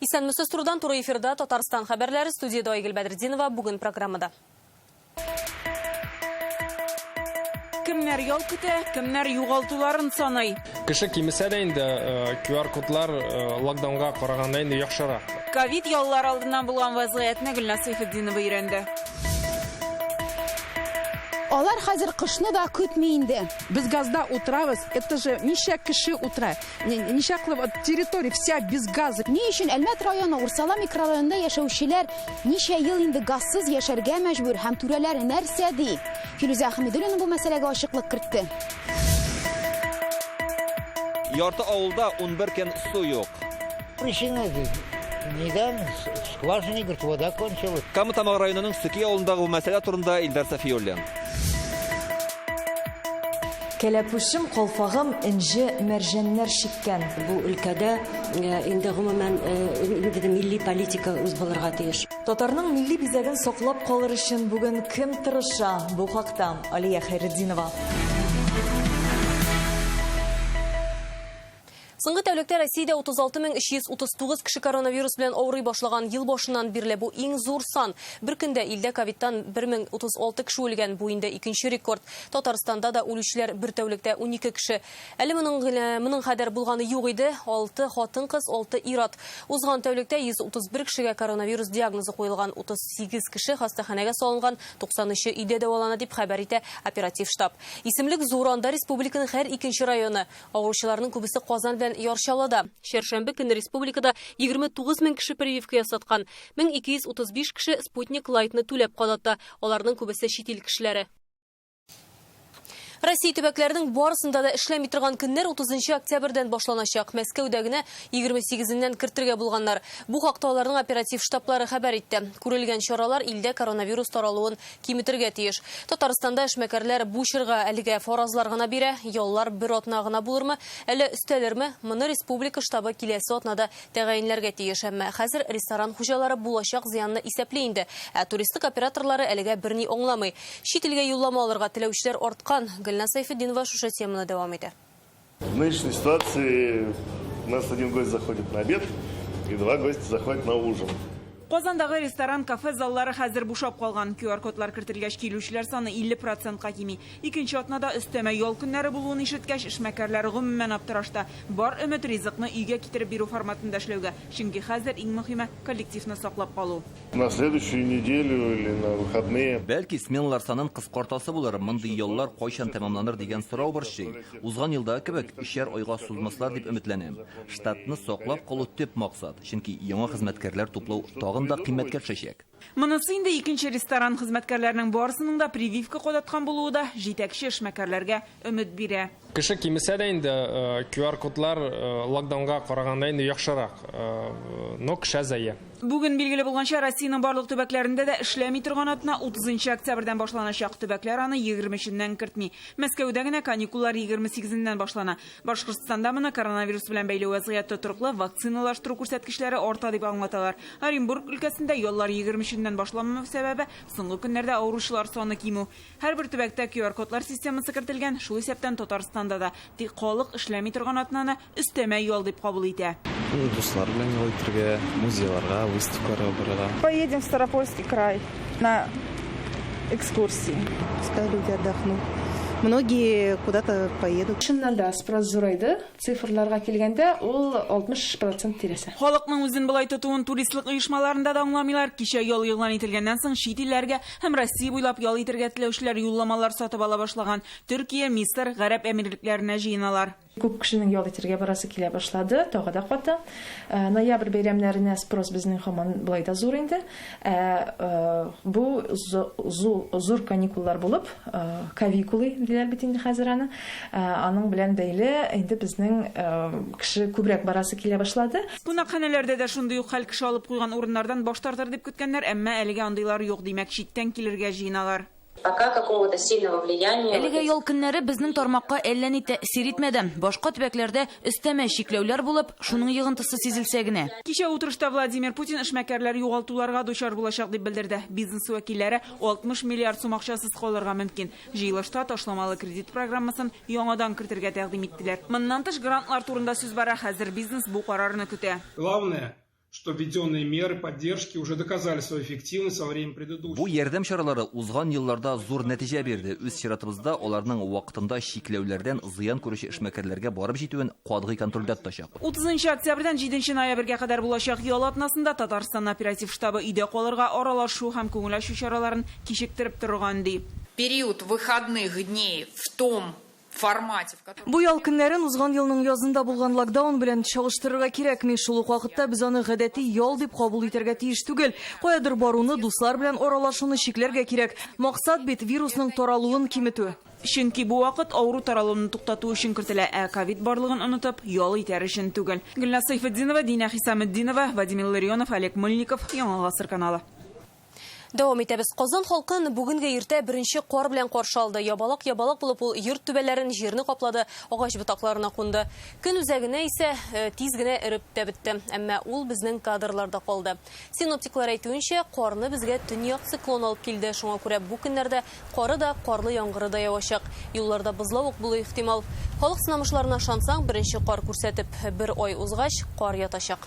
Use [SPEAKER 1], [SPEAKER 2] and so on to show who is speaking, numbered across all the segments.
[SPEAKER 1] Исәнмесез, турыдан туры эфирда Татарстан хәбәрләре, студиядә Айгөл Бәдретдинова, бүген программада.
[SPEAKER 2] Кемнәр ял көтә, кемнәр югалтуларын саный.
[SPEAKER 3] Кеше кимесә дә инде QR кодлар локдаунга караганда инде яхшырак.
[SPEAKER 2] Ковид яллар алдыннан булган вазгыятьне Гөлназ Сәйфетдинова өйрәнде.
[SPEAKER 4] Алар хәзер кышны да көтми инде.
[SPEAKER 5] Без газда утырабыз, это же ничә кеше утыра, ничаклы вот территория вся без газа.
[SPEAKER 4] Ни өчен Әлмәт районы Урсала микрорайонында яшәүчеләр ничә ел инде газсыз яшәргә мәҗбүр һәм түрәләр нәрсә ди? Филүзә Хәмидуллина бу мәсьәләгә ачыклык кертте.
[SPEAKER 6] Ярты авылда 11 көн су юк.
[SPEAKER 7] Причина нидән? Скважина, говорит, вода кончилась.
[SPEAKER 6] Кама Тамагы районының Сөки авылындагы бу мәсьәлә турында Илдар Сафиуллин.
[SPEAKER 8] Кәләпүшем, калфагым энҗе мәрҗәннәр чиккән.
[SPEAKER 9] Бу өлкәдә инде гомумән инде милли политика үз булырга тиеш.
[SPEAKER 8] Татарның милли бизәген саклап калыр өчен бүген кем тырыша? Бу хакта Алия Хәйретдинова.
[SPEAKER 1] Соңгы тәүлектә Россиядә 36339 кеше коронавирус белән авырый башлаган. Ел башыннан бирле бу иң зур сан. Бер көндә илдә ковидтан 1036 кеше үлгән. Бу инде икенче рекорд. Татарстанда да үлүчеләр бер тәүлектә 12 кеше. Әле моның кадәр булганы юк иде. 6 хатын-кыз, 6 ир-ат. Узган тәүлектә 131 кешегә коронавирус диагнозы куелган. 38 кеше хастаханәгә салынган, 93-е өйдә дәвалана дип хәбәр итә оператив штаб. Исемлек зур, анда республиканың һәр икенче районы. Авыручыларның күбесе Казан белән Яр Чаллыда. Чәршәмбе көнне республикада 29 мең кеше прививка ясаткан. 1235 кеше Спутник Лайтны түләп кадатты. Аларның күбесе чит ил кешеләре. Россия төбәкләренең барысында да эшләми торган көннәр 30 октябрьдән башланачак. Мәскәүдә генә 28-ннән кертергә булганнар. Бу хакта аларның оператив штаблары хәбәр итте. Күрелгән чаралар илдә коронавирус таралуын киметергә тиеш. Татарстанда эшмәкәрләр бу чорга әлегә фаразлар гына бирә. Яллар бер атна гына булырмы, әллә өстәлерме? Моны республика штабы киләсе атнада тәгаенләргә тиеш. Әмма хәзер ресторан хуҗалары булачак зыянны исәпли инде. Ә туристик операторлары әлегә берни аңламый. Чит илгә юллама алырга теләүчеләр арткан. Гөлназ Сәйфетдинова шушы теманы дәвам итә.
[SPEAKER 10] В нынешней ситуации у нас один гость заходит на обед и два гостя заходят на ужин.
[SPEAKER 2] Казандагы ресторан, кафе заллары хәзер бушап калган. QR кодлар кертелгәч килүчеләр саны 50%ка кими. Икенче атнада өстәмә ял көннәре булуын ишеткәч, эшмәкәрләр гомумән аптырашта. Бар өмет ризыкны өйгә китереп бирү форматында эшләүгә. Чөнки хәзер иң мөһиме коллективны саклап калу.
[SPEAKER 10] На следующую неделю или на выходные.
[SPEAKER 6] Бәлки сменалар санын кыскартасы булыр, мондый яллар кайчан тәмамланыр дигән сорау борчый. Узган елдагы кебек өчәр айга сузмаслар дип өметләнәм. Штатны саклап калу төп максат, чөнки яңа хезмәткәрләр туплау тагын да кыйммәткә төшәчәк.
[SPEAKER 2] Монысы инде икенче ресторан хезмәткәрләренең барысының да прививка кадаткан булуы да җитәкче эшмәкәрләргә өмет бирә.
[SPEAKER 3] Кеше кимесә дә инде QR кодлар локдаунга караганда инде яхшырак, но кеше азая.
[SPEAKER 2] Бүген билгеле булганча, Россиянең барлык төбәкләрендә дә эшләми торган атна 30 октябрьдән башланачак. Төбәкләр аны 23-ннән кертми. Мәскәүдә генә каникуллар 28-ннән башлана. Башкортстанда моны коронавирус белән бәйле вазгыять тотрыклы, вакциналаштыру күрсәткечләре арта дип аңлаталар. Оренбург өлкәсендә яллар 23-ннән башланмау сәбәбе соңгы көннәрдә авыручылар саны кимү. Һәрбер төбәктә QR кодлар системасы кертелгән, шул исәптән Татарстанда да. Тик халык эшләми торган атнаны өстәмә ял дип кабул итә.
[SPEAKER 11] Дуслар белән ял итәргә, музейларга, выставкаларга барырга.
[SPEAKER 12] Поедем в Ставропольский край на экскурсии.
[SPEAKER 13] Пускай люди отдохнут. Многие куда-то поедут.
[SPEAKER 14] Чыннан да спрос зурайды. Цифрларга килгәндә ул 60% тирәсе.
[SPEAKER 2] Халыкның үзен болай тотуын туристлык оешмаларында да аңламыйлар. Кичә ял игълан ителгәннән соң чит илләргә һәм Россия буйлап ял итәргә теләүчеләр юлламалар сатып ала башлаган. Төркия, Мисыр, Гарәп Әмирлекләренә җыеналар.
[SPEAKER 14] Күп кешенең ял итәргә барасы килә башлады, тагы да каты. Ноябрь бәйрәмнәренә спрос безнең һаман болай да зур инде. Бу зур каникуллар булып, кавикулы диләр бит инде хәзер аны. Аның белән бәйле инде безнең кеше күбрәк барасы килә башлады.
[SPEAKER 2] Кунакханәләрдә дә шундый ук хәл, кеше алып куйган урыннардан баш тартыр дип көткәннәр, әмма әлегә андыйлар юк, димәк, читтән килергә җыеналар.
[SPEAKER 15] Пока какого-то сильного влияния.
[SPEAKER 16] Әлегә ял көннәре безнең тармакка әллә ни тәэсир итмәде. Башка төбәкләрдә өстәмә чикләүләр булып, шуның йогынтысы сизелсә генә.
[SPEAKER 2] Кичә утырышта Владимир Путин эшмәкәрләр югалтуларга дучар булачак дип белдерде. Бизнес вәкилләре 60 миллиард сум акчасыз калырга мөмкин. Җыелышта ташламалы кредит программасын яңадан кертергә тәкъдим иттеләр. Моннан тыш грантлар турында сүз бара. Хәзер бизнес бу карарны көтә.
[SPEAKER 17] Главное, Что введенные меры поддержки уже доказали свою эффективность во время предыдущих.
[SPEAKER 6] Бу ярдәм чаралары узган елларда зур нәтиҗә бирде. Үз чиратыбызда аларның вакытында чикләүләрдән зыян күрүче эшмәкәрләргә барып җитүен катгый контрольдә тотачак.
[SPEAKER 2] 30 октябрьдән 7 ноябрьгә кадәр булачак ял атнасында Татарстан оператив штабы өйдә калырга, аралашу һәм күңел ачу чараларын кичектереп торырга өнди.
[SPEAKER 18] Период выходных дней в том формате, в котором...
[SPEAKER 8] Бу ял көннәрен узган елның язында булган локдаун белән чагыштырырга кирәкми. Шул ук вакытта без аны гадәти ял дип кабул итәргә тиеш түгел. Каядыр баруны, дуслар белән аралашуны чикләргә кирәк. Максат бит вирусның таралуын киметү.
[SPEAKER 2] Чөнки бу вакыт авыру таралуын туктату өчен кертелә, ә ковид барлыгын онытып, ял итәр өчен түгел. Гөлназ Сайфетдинова, Дина Хисаметдинова, Владимир Ларионов, Олег Мыльников, Яңа Гасыр каналы.
[SPEAKER 1] Дәвам итәбез. Казан халкын бүгенге иртә беренче кар белән каршы алды. Ябалак-ябалак булып ул йорт түбәләрен, җирне каплады, агач ботакларына кунды. Көн үзәгенә исә тиз генә эреп тә бетте. Әмма ул безнең кадрларда калды. Синоптиклар әйтүенчә, карны безгә төньяк циклон алып килде. Шуңа күрә бу көннәрдә кары да, карлы яңгыры да явачак. Юлларда бозлавык булу ихтимал. Халык сынамышларына ышансаң, беренче кар күрсәтеп, бер ай узгач, кар ятачак.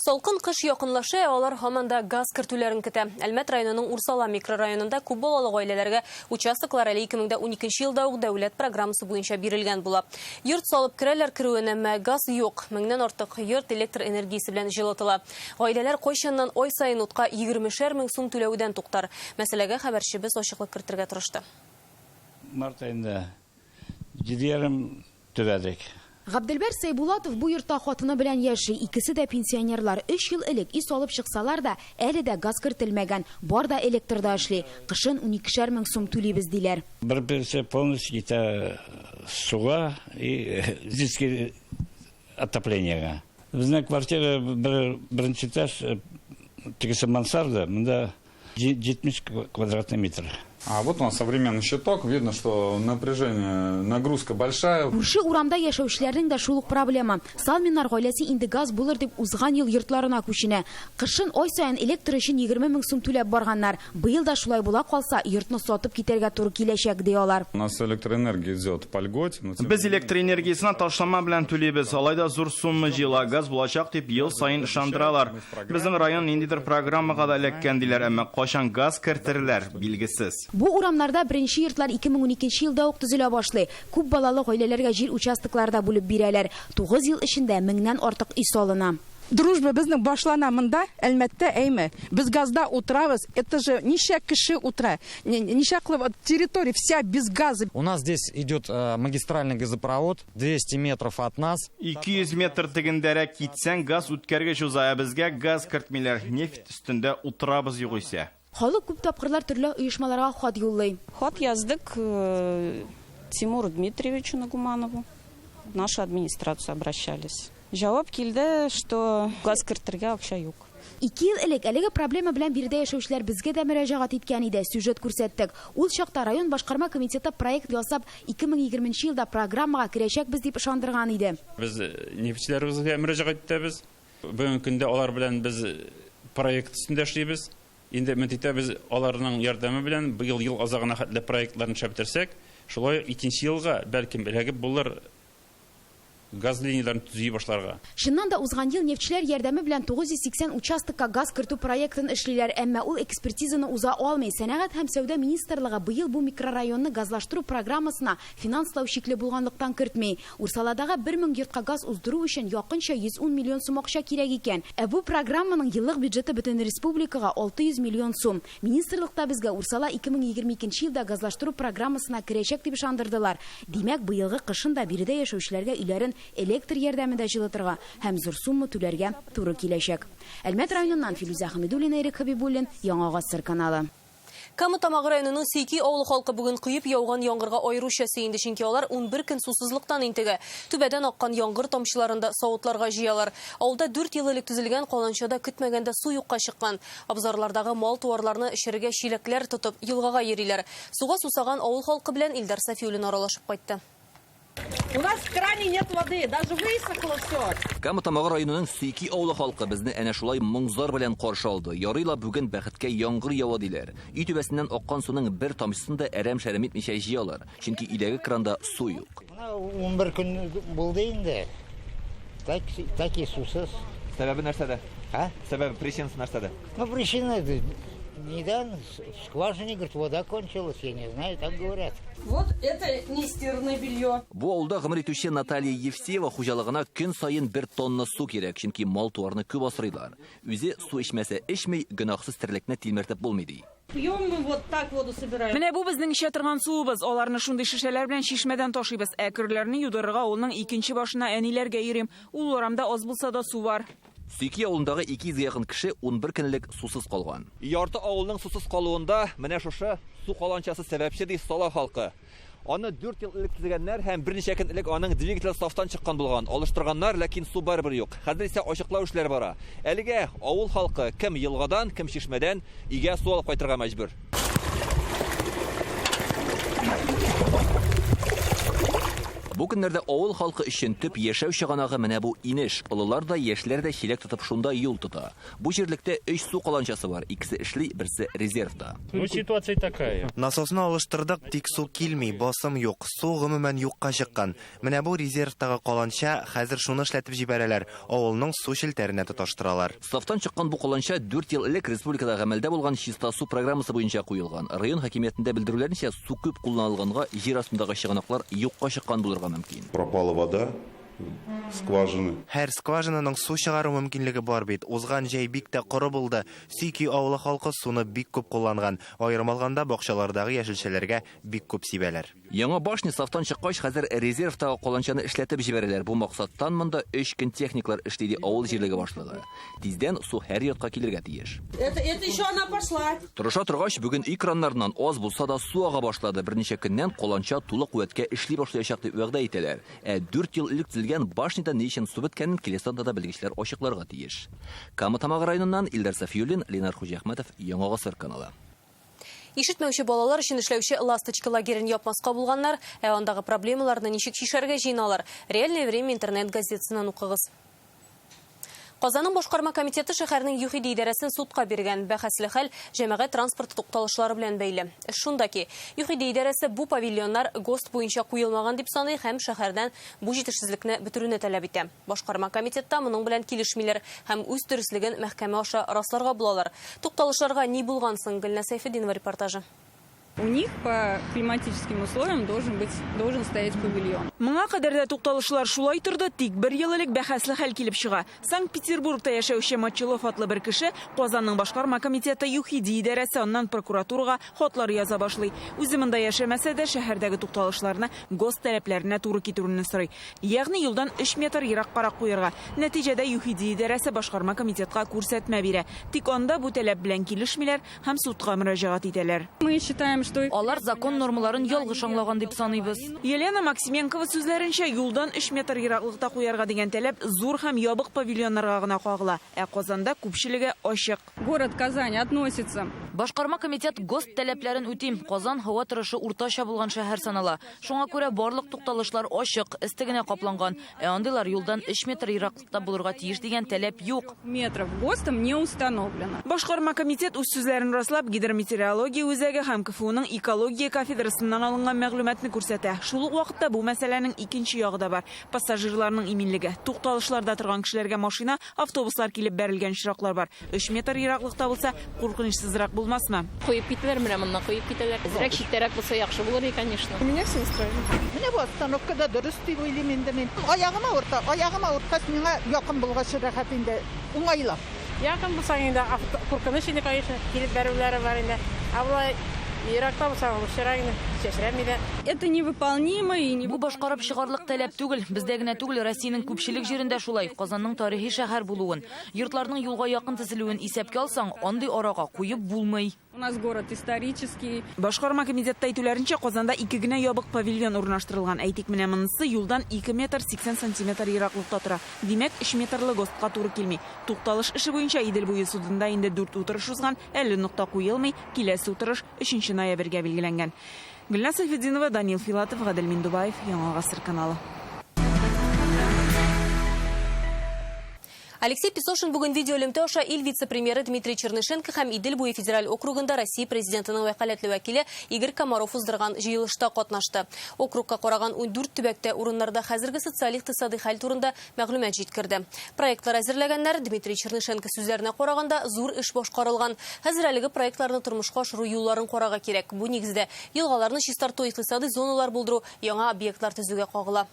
[SPEAKER 1] Салкын кыш якынлаша, алар һаман да газ кертүләрен көтә. Әлмәт районының Урсала микрорайонында күп балалы гаиләләргә участоклар әле 2012 елда ук дәүләт программасы буенча бирелгән була. Йорт салып керәләр керүен, әмма газ юк. Меңнән артык йорт электр энергиясе белән җылытыла. Гаиләләр кайчаннан ай саен утка 20 мең сум түләүдән туктар. Мәсьәләгә хәбәрчебез ачыклык кертергә тырышты.
[SPEAKER 19] Март аенда 7,5 түләдек.
[SPEAKER 4] Габделбәр Сайбулатов бу йортта хатыны белән яши. Икесе дә пенсионерлар. 3 ел элек өй салып чыксалар да, әле дә газ кертелмәгән. Бар да электрда эшли. Кышын 12 мең сум түлибез диләр.
[SPEAKER 19] Бер берсе полностью китә суга и детский отоплениега. Безнең квартира беренче этаж, тегесе мансарда, монда 70 квадратный метр.
[SPEAKER 20] А вот у нас современный щиток, видно, что напряжение, нагрузка большая.
[SPEAKER 4] Күрше урамда яшәүчеләрнең дә шул ук проблема. Салминнар гаиләсе инде газ булыр дип узган ел йортларына күченә. Кышын ай саен электр өчен 20 мең сум түләп барганнар. Быел да шулай була калса, йортны сатып китәргә туры киләчәк, ди алар.
[SPEAKER 20] У нас электроэнергия идет по льготе.
[SPEAKER 21] Без электр энергиясына ташлама белән түлибез. Алай да зур сумма җыела, газ булачак дип ел саен ышандыралар. Безнең район ниндидер программага да эләккән диләр, әмма кайчан газ кертерләр, билгесез.
[SPEAKER 4] Бу урамнарда беренче йортлар 2012 елда ук төзелә башлый. Күп балалы гаиләләргә җир участоклары да бүлеп бирәләр. 9 ел эчендә меңнән артык өй салына.
[SPEAKER 5] Дружба безнең башлана монда, әлмәттә, әйме. Без газда утырабыз, это же ничә кеше утыра. Ничә территория вся без газа.
[SPEAKER 22] У нас здесь идет магистральный газопровод, 200 метров от нас.
[SPEAKER 21] 200 метр тегендәрәк китсәң, газ үткәргеч уза, ә безгә газ кертмиләр. Нефть өстендә утырабыз югыйсә.
[SPEAKER 4] Халык күп тапкырлар төрле оешмаларга хат юллый.
[SPEAKER 23] Хат яздык Тимуру Дмитриевичу Нагуманову. В нашу администрацию обращались. Җавап килде, что газ кертергә акча юк.
[SPEAKER 4] 2 ел элек әлеге проблема белән биредә яшәүчеләр безгә дә мөрәҗәгать иткән иде. Сюжет күрсәттек. Ул чакта район башкарма комитеты проект ясап 2020 елда программага керәчәкбез дип ышандырган иде.
[SPEAKER 24] Без нефтьчеләребезгә мөрәҗәгать итәбез. Бүгенге көндә алар белән без проект өстендә эшлибез. Инде өмет итәбез, аларның ярдәме белән быел ел азагына хәтле проектларын эшләп бетерсәк, шулай икенче елга бәлкем эләгеп булыр газ линияләрен төзи башларга.
[SPEAKER 4] Чыннан да узган ел нефтьчеләр ярдәме белән 980 участокка газ кертү проектын эшлиләр, әмма ул экспертизаны уза алмый. Сәнәгать һәм сәүдә министрлыгы быел бу микрорайонны газлаштыру программасына финанслау шикле булганлыктан кертми. Урсаладагы 1000 йортка газ уздыру өчен якынча 110 миллион сум акча кирәк икән. Ә бу программаның еллык бюджеты бөтен республикага 600 миллион сум. Министрлыкта безгә Урсала 2022 елда газлаштыру программасына керәчәк дип ышандырдылар. Димәк, быелгы кышын да биредә яшәүчеләргә өйләрен электр ярдәмендә җылытырга һәм зур сумма түләргә туры киләчәк. Әлмәт районыннан Филүзә Хәмидуллина, Ирек Хәбибуллин, Яңа Гасыр каналы.
[SPEAKER 1] Кама Тамагы районының Сөйки авылы халкы бүген коеп яуган яңгырга аеруча сөенде, чөнки алар 11 көн сусызлыктан интегә. Түбәдән аккан яңгыр тамчыларын да савытларга җыялар. Авылда 4 ел элек төзелгән каланчада көтмәгәндә су юкка чыккан. Абзарлардагы мал-туарларны эчерергә чиләкләр тотып елгага йөриләр. Суга сусаган авыл халкы белән Илдар Сафиуллин аралашып кайтты.
[SPEAKER 3] У нас в кране нет воды, даже высохло все.
[SPEAKER 6] Кама Тамагы районының Сөйки авылы халкы безне әнә шулай моң-зар белән каршы алды. Ярый ла бүген бәхеткә яңгыр ява диләр. Өй түбәсеннән аккан суның бер тамчысын да әрәм-шәрәм итмичә җыялар. Чөнки өйдәге кранда су юк.
[SPEAKER 7] Менә 11 көн булды инде. Так, так и сусыз.
[SPEAKER 9] Сәбәбе нәрсәдә?
[SPEAKER 7] А?
[SPEAKER 9] Сәбәбе, причинасы нәрсәдә?
[SPEAKER 7] Ну, причина недавно в скважине, говорит, вода кончилась, я не знаю, так говорят.
[SPEAKER 3] Вот это нестиранное белье.
[SPEAKER 6] Бу авылда гомер итүче Наталья Евсеева хуҗалыгына көн саен 1 тонна су кирәк, чөнки мал-туарны күп асрыйлар. Үзе су эчмәсә эчми, гөнаһсыз терлекне тилмертеп булмый ди.
[SPEAKER 3] Пьем мы вот так воду собираем.
[SPEAKER 2] Менә бу безнең эчә торган суыбыз. Аларны шундый шешәләр белән чишмәдән ташыйбыз. Ә керләрне юдырырга авылның икенче башына әниләргә йөрим. Ул урамда аз булса да су бар.
[SPEAKER 6] Сөйки авылындагы 200 якын кеше 11 көнлек сусыз калган.
[SPEAKER 9] Ярты авылның сусыз калуында менә шушы су каланчасы сәбәпче ди сала халкы. Аны 4 ел элек төзегәннәр һәм берничә көн элек аның двигателе сафтан чыккан булган. Алыштырганнар, ләкин су барыбер юк. Хәзер исә ачыклау эшләре бара. Әлегә авыл халкы кем елгадан, кем чишмәдән өйгә су алып кайтырга мәҗбүр.
[SPEAKER 6] Бу көннәрдә авыл халкы өчен төп яшәү чыганагы менә бу инеш. Олылар да, яшьләр дә чиләк тотып шунда юл тота. Бу җирлектә 3 су каланчасы бар, икесе эшли, берсе резервда.
[SPEAKER 10] Ну, ситуация такая.
[SPEAKER 25] Насосны алыштырдык, тик су килми, басым юк. Су гомумән юкка чыккан. Менә бу резервтагы каланча, хәзер шуны эшләтеп җибәрәләр. Авылның су челтәренә тоташтыралар.
[SPEAKER 6] Сафтан чыккан бу каланча 4 ел элек республикада гамәлдә булган чиста су программасы буенча куелган. Район хакимиятендә белдерүләренчә, су күп кулланылганга җир астындагы чыганаклар юкка чыккан булырга мөмкин.
[SPEAKER 26] Пропала вода скважины.
[SPEAKER 25] Һәр скважинаның су чыгару мөмкинлеге бар бит. Узган җәй бик тә коры булды. Сөйки авылы халкы суны бик күп кулланган. Аерым алганда бакчалардагы яшелчәләргә бик күп сибәләр.
[SPEAKER 6] Яңа башня сафтан чыккач, хәзер резервтагы каланчаны эшләтеп җибәрәләр. Бу максаттан монда 3 көн техниклар эшли, ди авыл җирлеге башлыгы. Тиздән су һәр йортка килергә тиеш.
[SPEAKER 3] Это еще она пошла.
[SPEAKER 6] Тырыша торгач, бүген өй краннарыннан аз булса да су ага башлады. Берничә көннән каланча тулы куәткә эшли башлаячак дип вәгъдә итәләр. Ә 4 ел элек төзелгән башняда ни өчен су беткәнен киләсе атнада белгечләр ачыкларга тиеш. Кама Тамагы районыннан Илдар Сафиуллин, Ленар Хуҗиәхмәтов, Яңа Гасыр каналы.
[SPEAKER 1] Ишетмәүче балалар өчен эшләүче Ласточка лагерен япмаска булганнар, ә андагы проблемаларны ничек чишәргә җыеналар? Реальное время интернет газетасыннан укыгыз. Казанның башкарма комитеты шәһәрнең ЮХИДИ идарәсен судка биргән. Бәхәсле хәл җәмәгать транспорты тукталышлары белән бәйле. Эш шунда ки, ЮХИДИ идарәсе бу павильоннар ГОСТ буенча куелмаган дип саный һәм шәһәрдән бу җитешсезлекне бетерүне таләп итә. Башкарма комитетта моның белән килешмиләр һәм үз дөреслеген мәхкәмә аша расларга булалар. Тукталышларга ни булган соң? Гөлназ Сәйфетдинова репортажы.
[SPEAKER 27] У них по климатическим условиям должен стоять павильон.
[SPEAKER 2] Моңа кадәр дә тукталышлар шулай торды, тик бер ел элек бәхәсле хәл килеп чыга. Санкт-Петербургта яшәүче Мочалов атлы бер кеше Казанның башкарма комитеты ЮХИДИ идарәсе, аннан прокуратурага хатлар яза башлый. Үзе монда яшәмәсә дә шәһәрдәге тукталышларны ГОСТ таләпләренә туры китерүне сорый. Ягъни юлдан 3 метр ераккарак куярга. Нәтиҗәдә ЮХИДИ идарәсе башкарма комитетка күрсәтмә бирә. Тик анда бу таләп белән килешмиләр һәм судка мөрәҗәгать итәләр.
[SPEAKER 27] Мы считаем, что
[SPEAKER 16] Алар закон нормаларын ялгыш аңлаган дип саныйбыз.
[SPEAKER 2] Елена Максименкова сүзләренчә, юлдан 3 метр ераклыкта куярга дигән таләп зур һәм ябык павильоннарга гына кагыла. Ә Казанда күпчелеге ачык.
[SPEAKER 27] Город Казань относится.
[SPEAKER 16] Башкарма комитет ГОСТ таләпләрен үти. Казан һава торышы уртача булган шәһәр санала. Шуңа күрә барлык тукталышлар ачык, өсте генә капланган. Ә андыйлар юлдан 3 метр ераклыкта булырга тиеш дигән таләп юк.
[SPEAKER 27] Метров ГОСТом не установлено.
[SPEAKER 2] Башкарма комитет үз сүзләрен раслап, гидрометеорология үзәге һәм КФУның экология кафедрасыннан алынган мәгълүматны күрсәтә. Шул ук вакытта бу мәсьәләнең икенче ягы да бар. Пассажирларның иминлеге. Тукталышларда торган кешеләргә машина, автобуслар килеп бәрелгән очраклар бар. 3 метр ераклыкта булса, куркынычсызрак булмасмы?
[SPEAKER 28] Куеп китәләр, менә моннан куеп китәләр. Әзрәк читтәрәк булса яхшы булыр иде, конечно.
[SPEAKER 12] Меня все устраивает.
[SPEAKER 29] Менә бу остановкада дөрес дип уйлыйм инде мин. Аягым авырта, аягым авырткач, миңа якын булгач рәхәт инде, уңайлы.
[SPEAKER 30] Якын булсаң инде куркыныч инде, конечно, килеп бәрүләре бар инде. Ә болай еракта булсаң, лучшерак инде, чәчрәми дә.
[SPEAKER 27] Это невыполнимо и не
[SPEAKER 16] Бу башкарып чыгарлык таләп түгел. Бездә генә түгел, Россиянең күпчелек җирендә шулай. Казанның тарихи шәһәр булуын, йортларның юлга якын төзелүен исәпкә алсаң, андый арага куеп булмый.
[SPEAKER 27] У нас город исторический.
[SPEAKER 2] Башкарма комитетта әйтүләренчә, Казанда ике генә ябык павильон урнаштырылган. Әйтик, менә монысы юлдан 2 метр 80 сантиметр ераклыкта тора. Димәк, 3 метрлы ГОСТка туры килми. Тукталыш эше буенча Идел буе судында инде 4 утырыш узган, әле нокта куелмый, киләсе утырыш 3 ноябрьгә билгеләнгән. Гөлназ Сайфетдинова, Данил Филатов, Гадел Миндубаев, Яңа Гасыр каналы.
[SPEAKER 1] Алексей Песошин бүген видеоэлемтә аша ил вице-премьеры Дмитрий Чернышенко һәм Идел буе федераль округында Россия президентының вәкаләтле вәкиле Игорь Комаров уздырган җыелышта катнашты. Округка караган 14 төбәктә урыннарда хәзерге социаль-икътисади хәл турында мәгълүмат җиткерде. Проектлар әзерләгәннәр Дмитрий Чернышенко сүзләренә караганда зур эш башкарылган. Хәзер әлеге проектларны тормышка ашыру юлларын карарга кирәк. Бу нигездә елгаларны чистарту, икътисади зоналар булдыру, яңа объектлар төзүгә кагыла.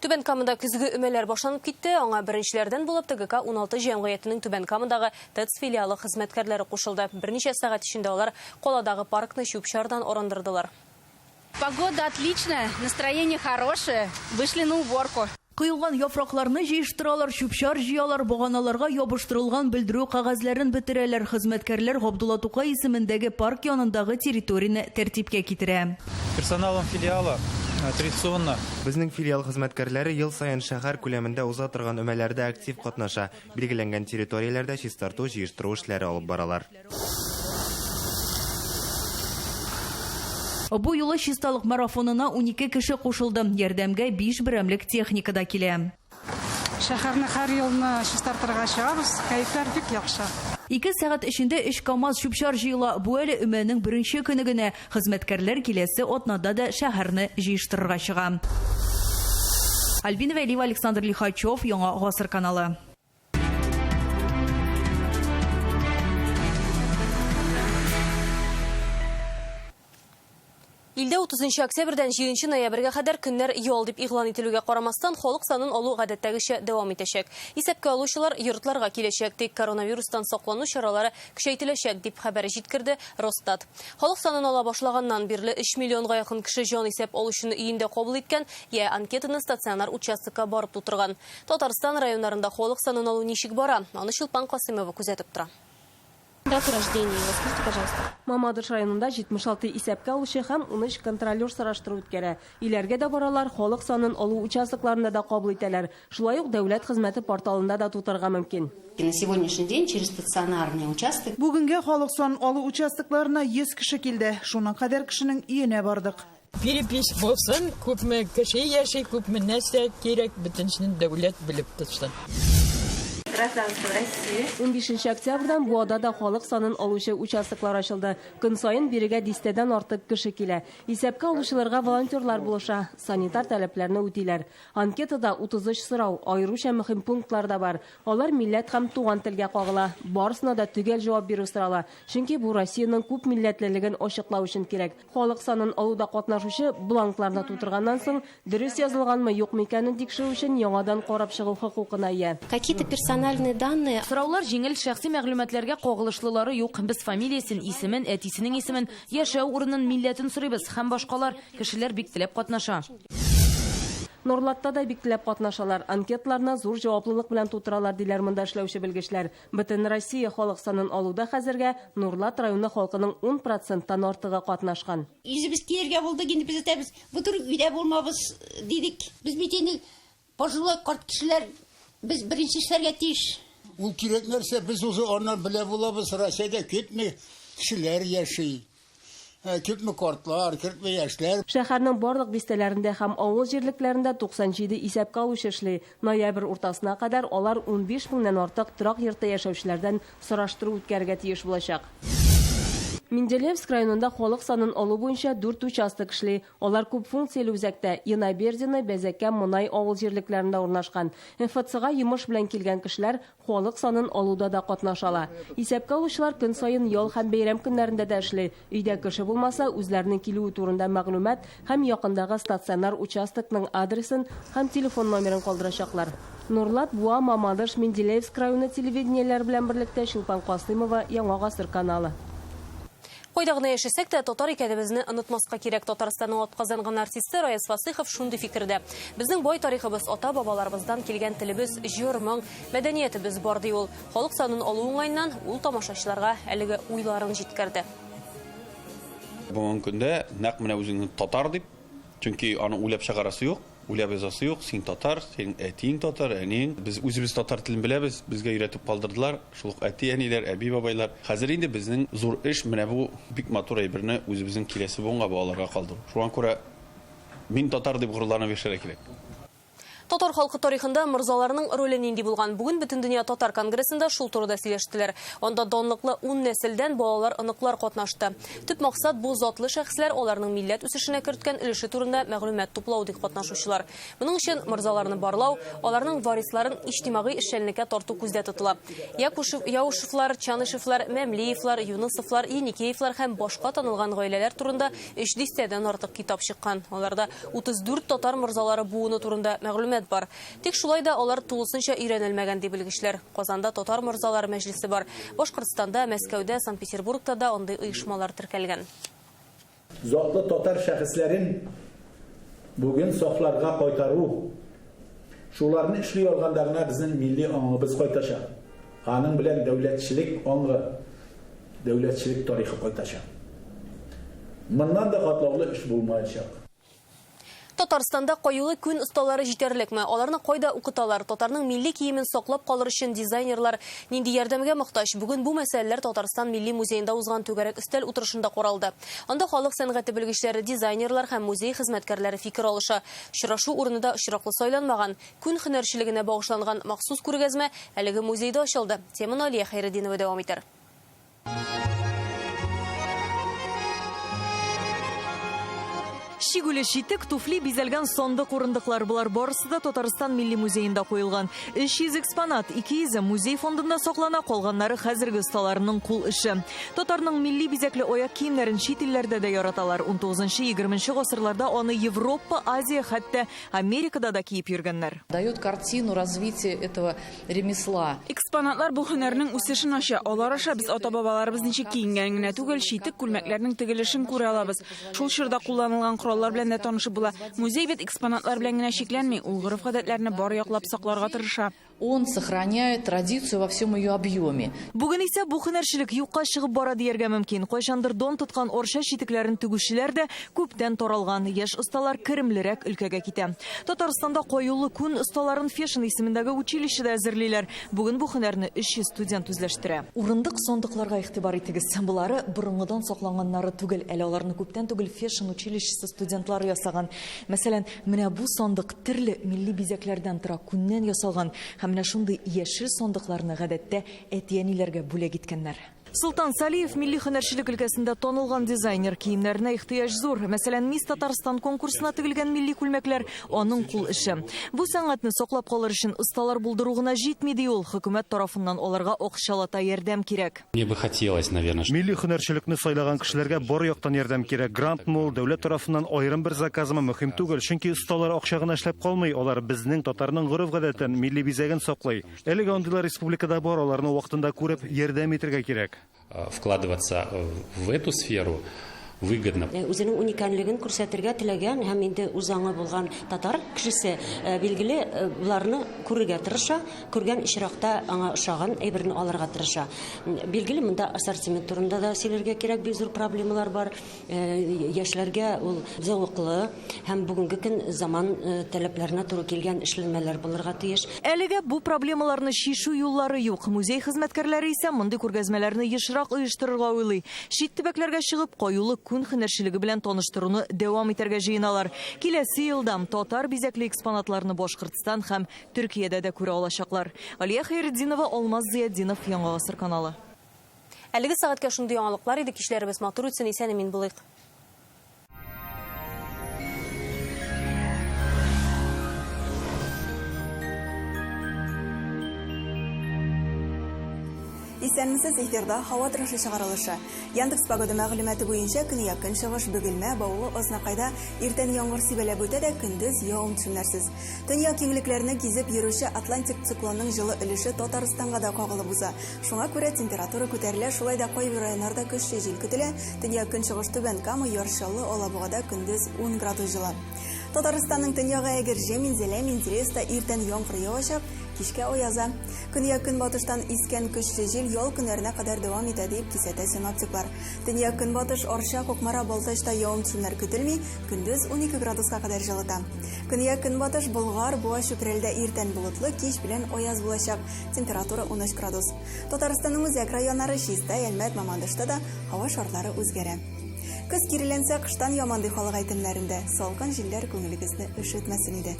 [SPEAKER 1] Түбән Камада көзге өмәләр башланып китте. Аңа беренчеләрдән булып ТГК 16 җәмгыятенең Түбән Камадагы ТЭЦ филиалы хезмәткәрләре кушылды. Берничә сәгать эчендә алар каладагы паркны чүп-чардан арындырдылар.
[SPEAKER 8] Погода отличная, настроение хорошее. Вышли на уборку.
[SPEAKER 10] Коелган яфракларны җыештыралар, чүп-чар җыялар, баганаларга ябыштырылган белдерү кәгазьләрен бетерәләр. Хезмәткәрләр Габдулла Тукай исемендәге парк янындагы территорияне тәртипкә китерә.
[SPEAKER 11] Персоналом филиала традиционно.
[SPEAKER 25] Безнең филиал хезмәткәрләре ел саен шәһәр күләмендә уза торган өмәләрдә актив катнаша. Билгеләнгән территорияләрдә чистарту, җыештыру эшләре алып баралар.
[SPEAKER 10] Бу юлы чисталык марафонына 12 кеше кушылды. Ярдәмгә 5 берәмлек техника да килә.
[SPEAKER 13] Шәһәрне һәр елны чистартырга чыгабыз, кәефләр бик яхшы.
[SPEAKER 10] 2 сәгать эчендә 3 КАМАЗ чүп-чар җыела. Бу әле өмәнең беренче көне генә. Хезмәткәрләр киләсе атнада да шәһәрне җыештырырга чыга. Альбина Вәлиева, Александр Лихачев, Яңа Гасыр каналы.
[SPEAKER 1] Илдә 30 октябрьдән 7 ноябрьгә кадәр көннәр ял дип игълан ителүгә карамастан, халык санын алу гадәттәгечә дәвам итәчәк. Исәпкә алучылар йортларга киләчәк, тик коронавирустан саклану чаралары көчәйтеләчәк дип хәбәр җиткерде Росстат. Халык санын ала башлаганнан бирле 3 миллионга якын кеше җан исәп алучыны өендә кабул иткән, я анкетаны стационар участокка барып тутырган. Татарстан районнарында халык санын алу ничек бара? Аны Чулпан Касымова күзәтеп тора.
[SPEAKER 14] Дату рождения его скажите, пожалуйста.
[SPEAKER 15] Мамадыш районында 76 исәпкә алучы һәм 13 контролер сораштыру үткәрә. Иләргә дә баралар, халык санын алу участокларында да кабул итәләр. Шулай ук дәүләт хезмәте порталында да тутырырга мөмкин.
[SPEAKER 17] На сегодняшний день через стационарный участок.
[SPEAKER 18] Бүгенге халык санын алу участокларына 100 кеше килде. Шуның кадәр кешенең өенә бардык.
[SPEAKER 19] Перепись булсын, күпме кеше яши, күпме нәрсә кирәк, бөтенесен дәүләт белеп тотсын.
[SPEAKER 15] Гражданство России. 15 октябрьдән Буада да халык санын алучы участоклар ачылды. Көн саен бирегә дистәдән артык кеше килә. Исәпкә алучыларга волонтерлар булыша, санитар таләпләрне үтиләр. Анкетада 33 сорау, аеруча мөһим пунктлар да бар. Алар милләт һәм туган телгә кагыла. Барысына да төгәл җавап бирү сорала. Чөнки бу Россиянең күп милләтлелеген ачыклау өчен кирәк. Халык санын алуда катнашучы бланкларны тутырганнан соң дөрес язылганмы, юкмы икәнен тикшерү өчен яңадан карап чыгу хокукына ия.
[SPEAKER 14] Какие-то персональные данные.
[SPEAKER 16] Сораулар җиңел, шәхси мәгълүматларга кагылышлылары юк. Без фамилиясен, исемен, әтисенең исемен, яшәү урынын, милләтен сорыйбыз һәм башкалар. Кешеләр бик теләп катнаша.
[SPEAKER 15] Норлатта да бик теләп катнашалар. Анкетларны зур җаваплылык белән тутыралар, диләр монда эшләүче белгечләр. Бөтен Россия халык санын алуда хәзергә Нурлат районы халкының 10%-тан артыгы катнашкан.
[SPEAKER 20] Үзебез килергә булдык, инде без әйтәбез, бу төр өйдә булмабыз дидек. Без бит инде пожилой карт кешеләр, без беренче эшләргә тиеш.
[SPEAKER 31] Ул кирәк нәрсә, без үзе аннан белә булабыз, Россиядә күпме кешеләр яши. Күпме картлар, күпме яшьләр.
[SPEAKER 15] Шәһәрнең барлык бистәләрендә һәм авыл җирлекләрендә 97 исәпкә алучы эшли. Ноябрь уртасына кадәр алар 15 меңнән артык торак йортта яшәүчеләрдән сораштыру үткәрергә тиеш булачак. Менделеевск районында халык санын алу буенча 4 участок эшли. Алар күп функцияле үзәктә Янабердино, Бәзәкә, Монай авыл җирлекләрендә урнашкан. МФЦга йомыш белән килгән кешеләр халык санын алуда да катнаша ала. Исәпкә алучылар көн саен ял һәм бәйрәм көннәрендә дә эшли. Өйдә кеше булмаса, үзләренең килүе турында мәгълүмат һәм якындагы стационар участокның адресын һәм телефон номерын калдырачаклар. Нурлат, Буа, Мамадыш, Менделеевск районы телевидениеләре белән берлектә Чулпан Касыймова, Яңа Гасыр каналы.
[SPEAKER 1] Кайда гына яшәсәк тә, татар икәнебезне онытмаска кирәк. Татарстанның атказанган артисты Раяз Фасыйхов шундый фикердә. Безнең бай тарихыбыз, ата-бабаларыбыздан килгән телебез, җыр, моң, мәдәниятебез бар, ди ул. Халык санын алу уңаеннан ул тамашачыларга әлеге уйларын җиткерде.
[SPEAKER 3] Бүгенге көндә нәкъ менә үзеңне татар дип, чөнки аны уйлап чыгарасы юк, уйлап язасы юк, син татар, синең әтиең татар, әниең. Без үзебез татар телен беләбез, безгә өйрәтеп калдырдылар, шул ук әти-әниләр, әби-бабайлар. Хәзер инде безнең зур эш менә бу бик матур әйберне үзебезнең киләсе буынга, балаларга калдыру. Шуңа күрә мин татар дип горурланып яшәргә кирәк.
[SPEAKER 1] Татар халкы тарихында морзаларның роле нинди булган? Бүген Бөтендөнья татар конгрессында шул турыда сөйләштеләр. Анда данлыклы ун нәселдән балалар, оныклар катнашты. Төп максат бу затлы шәхесләр, аларның милләт үсешенә керткән өлеше турында мәгълүмат туплау, ди катнашучылар. Моның өчен морзаларны барлау, аларның варисларын иҗтимагый эшчәнлеккә тарту күздә тотыла. Якушев, Яушевлар, Чанышевлар, Мәмлиевлар, Юнысовлар, Еникеевлар һәм башка танылган гаиләләр турында өч дистәдән артык китап чыккан. Аларда 34 татар морзалары буыны турында мәгълүмат бар. Тик шулай да алар тулысынча өйрәнелмәгән, ди белгечләр. Казанда татар морзалары мәҗлесе бар. Башкортстанда, Мәскәүдә, Санкт-Петербургта да андый оешмалар теркәлгән.
[SPEAKER 4] Затлы татар шәхесләрен бүген сафларга кайтару, шуларны эшли алганда гына безнең милли аңыбыз кайтачак. Аның белән дәүләтчелек аңы, дәүләтчелек тарихы кайтачак. Моннан да катлаулы эш булмаячак.
[SPEAKER 1] Татарстанда каюлы күн осталары җитәрлекме? Аларны кайда укыталар? Татарның милли киемен саклап калыр өчен дизайнерлар нинди ярдәмгә мохтаҗ? Бүген бу мәсьәләләр Татарстан Милли музеенда узган түгәрәк өстәл утырышында каралды. Анда халык сәнгате белгечләре, дизайнерлар һәм музей хезмәткәрләре фикер алыша. Очрашу урыны да очраклы сайланмаган. Күн һөнәрчелегенә багышланган махсус күргәзмә әлеге музейда ачылды. Теманы Алия Хәйретдинова дәвам итәр.
[SPEAKER 10] Чигүле читек, туфли, бизәлгән сандык, урындыклар. Болар барысы да Татарстан Милли музеенда куелган. 300 экспонат, 200-е музей фондында саклана, калганнары хәзерге осталарның кул эше. Татарның милли бизәкле аяк киемнәрен чит илләрдә дә яраталар. 19-20 гасырларда аны Европа, Азия, хәтта Америкада да киеп йөргәннәр.
[SPEAKER 5] Дает картину развития этого ремесла.
[SPEAKER 2] Экспонатлар бу һөнәрнең үсешен ача. Алар аша без ата-бабаларыбыз ничек киенгәнен генә түгел, читек, күлмәкләрнең тегелешен күрә алабыз. Шул чорда кулланылган кораллар белән дә танышып була. Музей бит экспонатлар белән генә чикләнми, ул гореф-гадәтләрне бар яклап сакларга тырыша.
[SPEAKER 5] Он сохраняет традицию во всем ее объеме.
[SPEAKER 10] Бүген исә бу һөнәрчелек юкка чыгып бара дияргә мөмкин. Кайчандыр дон тоткан Арча читекләрен тегүчеләр дә күптән таралган. Яшь осталар керемлерәк өлкәгә китә. Татарстанда каюлы күн осталарын Фешин исемендәге училищеда әзерлиләр. Бүген бу һөнәрне 300 студент үзләштерә. Урындык, сандыкларга игътибар итегез. Болары борынгыдан сакланганнары түгел. Әле аларны күптән түгел Фешин училищесы студентлары ясаган. Мәсәлән, менә бу сандык төрле милли бизәкләрдән тора, күннән ясалган. Һәм менә шундый яшел сандыкларны гадәттә әти-әниләргә бүләк иткәннәр. Солтан Салиев милли һөнәрчелек өлкәсендә танылган дизайнер. Киемнәренә ихтыяҗ зур. Мәсәлән, Мисс Татарстан конкурсына тегелгән милли күлмәкләр аның кул эше. Бу сәнгатьне саклап калыр өчен осталар булдыру гына җитми, ди ул. Хөкүмәт тарафыннан аларга акчалата ярдәм кирәк.
[SPEAKER 6] Мне бы хотелось, наверное, что
[SPEAKER 7] Милли һөнәрчелекне сайлаган кешеләргә бар яктан ярдәм кирәк. Грантмы ул, дәүләт тарафыннан аерым бер заказмы, мөһим түгел. Чөнки осталар акча гына эшләп калмый, алар безнең татарның гореф-гадәтен, милли бизәген саклый. Әлегә андыйлар республикада бар, аларны вакытында күреп, ярдәм итәргә кирәк.
[SPEAKER 6] Вкладываться в эту сферу выгодно.
[SPEAKER 17] Үзенең уникальлеген күрсәтергә теләгән һәм инде үз аңы булган татар кешесе, билгеле, боларны күрергә тырыша, күргән очракта аңа ошаган әйберне алырга тырыша. Билгеле, монда ассортимент турында да сөйләргә кирәк, бик зур проблемалар бар. Яшьләргә ул зәвыклы һәм бүгенге көн заман таләпләренә туры килгән эшләнмәләр булырга тиеш.
[SPEAKER 10] Әлегә бу проблемаларны чишү юллары юк. Музей хезмәткәрләре исә мондый күргәзмәләрне ешрак оештырырга уйлый. Чит төбәкләргә чыгып, каюлы күн һөнәрчелеге белән таныштыруны дәвам итәргә җыеналар. Киләсе елда татар бизәкле экспонатларны Башкортстан һәм Төркиядә дә күрә алачаклар. Алия Хәйретдинова, Алмаз Зыятдинов, Яңа Гасыр каналы.
[SPEAKER 1] Әлеге сәгатькә шундый яңалыклар иде. Кичләребез матур үтсен, исән-имин булыйк.
[SPEAKER 9] Исәнмесез, эфирда һава торышы чыгарылышы. Яндекс Погода мәгълүматы буенча көньяк-көнчыгыш Бөгелмә, Баулы, Азнакайда иртән яңгыр сибәләп үтә дә, көндез явым-төшемнәрсез. Төньяк киңлекләрне гизеп йөрүче Атлантик циклонның җылы өлеше Татарстанга да кагылып уза. Шуңа күрә температура күтәрелә, шулай да кайбер районнарда көчле җил көтелә. Төньяк-көнчыгыш Түбән Кама, Яр Чаллы, Алабугада көндез 10 градус җылы. Татарстанның төньягы Әгерҗе, Минзәлә, Менделеевскта иртән яңгыр явачак, кичкә аяза. Көньяк-көнбатыштан искән көчле җил ял көннәренә кадәр дәвам итә, дип кисәтә синоптиклар. Төньяк-көнбатыш Арча, Кукмара, Балтачта явым-төшемнәр көтелми, көндез 12 градуска кадәр җылыта. Көньяк-көнбатыш Болгар, Буа, Чүпрәледә иртән болытлы, кич белән аяз булачак, температура 13 градус. Татарстанның үзәк районнары Чистай, Әлмәт, Мамадышта да һава шартлары үзгәрә. Көз киреләнсә, кыштан яман ди халык әйтемнәрендә. Салкын җилләр күңелегезне өшетмәсен иде.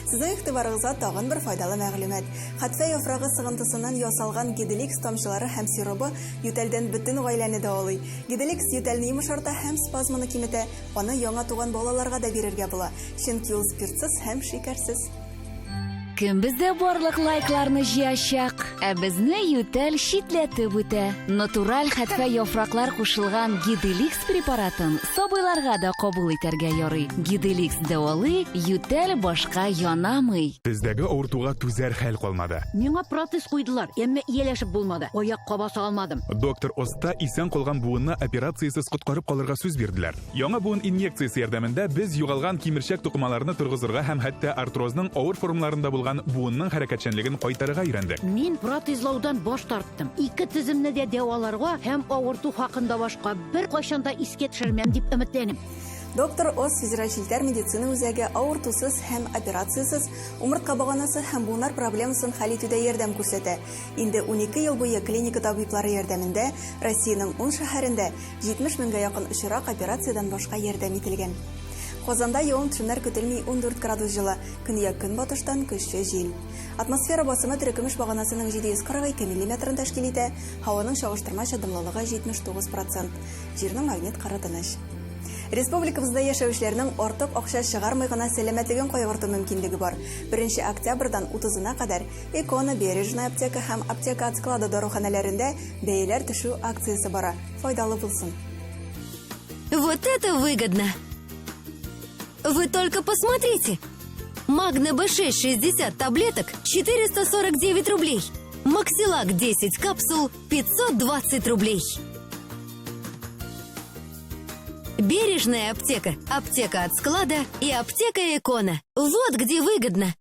[SPEAKER 9] Сезнең игътибарыгызга тагын бер файдалы мәгълүмат. Хәтфә яфрагы сыгынтысыннан ясалган Гиделикс тамчылары һәм сиробы ютәлдән бөтен гаиләне дәвалый. Гиделикс ютәлне йомшарта һәм спазманы киметә. Аны яңа туган балаларга да бирергә була, чөнки ул спиртсыз һәм шикәрсез.
[SPEAKER 12] Кем бездә барлык лайкларны җыячак? Ә безне ютәл читләтеп үтә. Натураль хәтфә яфраклар кушылган Гиделикс препаратын сабыйларга да кабул итәргә ярый. Гиделикс дәвалый, ютәл башка янамый.
[SPEAKER 21] Тездәге авыртуга түзәр хәл калмады.
[SPEAKER 31] Миңа протез куйдылар, әмма ияләшеп булмады. Аякка баса алмадым.
[SPEAKER 21] Доктор Оста исән калган буынны операциясез коткарып калырга сүз бирделәр. Яңа буын инъекциясе ярдәмендә без югалган кимерчәк тукымаларны торгызырга һәм хәтта артрозның авыр формаларында булган буынның хәрәкәтчәнлеген кайтарырга өйрәндек.
[SPEAKER 31] Мин протезлаудан баш тарттым. Ике теземне дә дәваларга һәм авырту хакында башка беркайчан да искә төшермәм дип өметләнәм.
[SPEAKER 9] Доктор Оз федераль челтәр медицина үзәге авыртусыз һәм операциясез умыртка баганасы һәм буыннар проблемасын хәл итүдә ярдәм күрсәтә. Инде 12 ел буе клиника табиблары ярдәмендә Россиянең ун шәһәрендә 70 меңгә якын очрак операциядән башка ярдәм ителгән. Казанда явым-төшемнәр көтелми, 14 градус җылы, көньяк-көнбатыштан көчле җил. Атмосфера басымы терекөмеш баганасының 742 миллиметрын тәшкил итә, һаваның чагыштырмача дымлылыгы 79 процент. Җирнең магнит кыры тыныч. Республикабызда яшәүчеләрнең артык акча чыгармый гына сәламәтлеген кайгырту мөмкинлеге бар. Беренче октябрьдан утызына кадәр Экона, Бережная аптека һәм Аптека от склада даруханәләрендә бәяләр төшү акциясе бара. Файдалы булсын!
[SPEAKER 22] Вот это выгодно! Вы только посмотрите! Магна B6 60 таблеток 449 рублей. Максилак 10 капсул 520 рублей. Бережная аптека, аптека от склада и аптека Экона. Вот где выгодно!